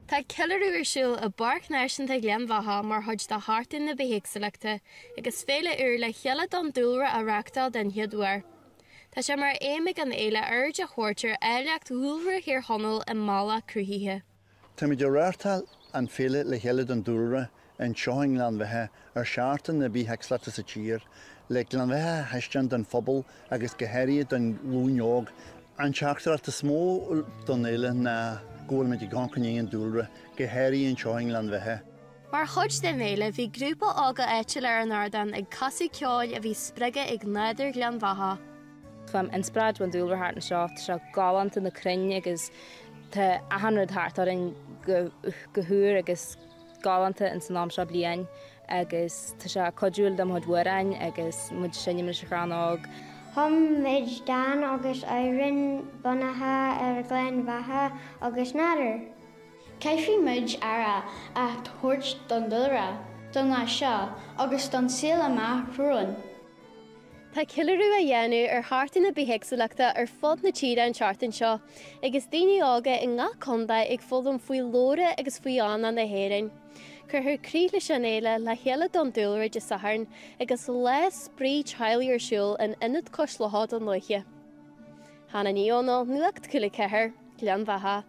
Tá ceiliúradh ar siúl i bPáirc Náisiúnta Ghleann Bheatha mar chuid de Sheachtain na Bithéagsúlachta agus féile úr Le Chéile don Dúlra á reáchtáil den chéad uair. Tá sé mar aidhm ag an fhéile aird a thabhairt ar áilleacht dhúlra Thír Chonaill i mbealach cruthaitheach. Táimid ag reáchtáil an Féile Le Chéile don Dúlra anseo i nGleann Bheatha ar Sheachtain na Bithéagsúlachta sa tír, le Gleann Bheatha a thaispeáint don phobal agus go háirithe don ghlúin óg. An teachtaireacht is mó don fhéile ná go bhfuilimid ag amharc i ndiaidh an dúlra, go háirithe anseo i nGleann Bheatha. Mar chuid den fhéile, bhí grúpa óga áitiúil ar an ardán ag casadh ceoil a bhí spreagtha ag nádúr Ghleann Bheatha. Faighim inspioráid ón dúlra thart anseo, tá sé galánta na crainn agus tá achan rud thart orainn go húr agus galánta ins an am seo bliain agus tá sé cuidiúil do mo chuid amhráin agus muid ag seinm leis an Chrannóg. Chum muid dán agus amhrán bunaithe ar Ghleann Bheatha agus nádúr. Caithfidh muid aire a thabhairt don dúlra, don lá seo agus don saol amach romhainn. Tá ceiliúradh á dhéanamh ar Sheachtain na Bithéagsúlachta ar fud na tíre an tseachtain seo agus daoine óga i ngach contae ag foghlaim faoi fhlóra agus faoi fhána na hÉireann. Cuirfear críoch leis an fhéile Le Chéile don Dúlra Dé Sathairn agus lá spraoi teaghlaigh ar siúl in Ionad Cois Locha don oíche. Hannah Ní Dhomhnaill, Nuacht Cúla 4, Gleann Bheatha.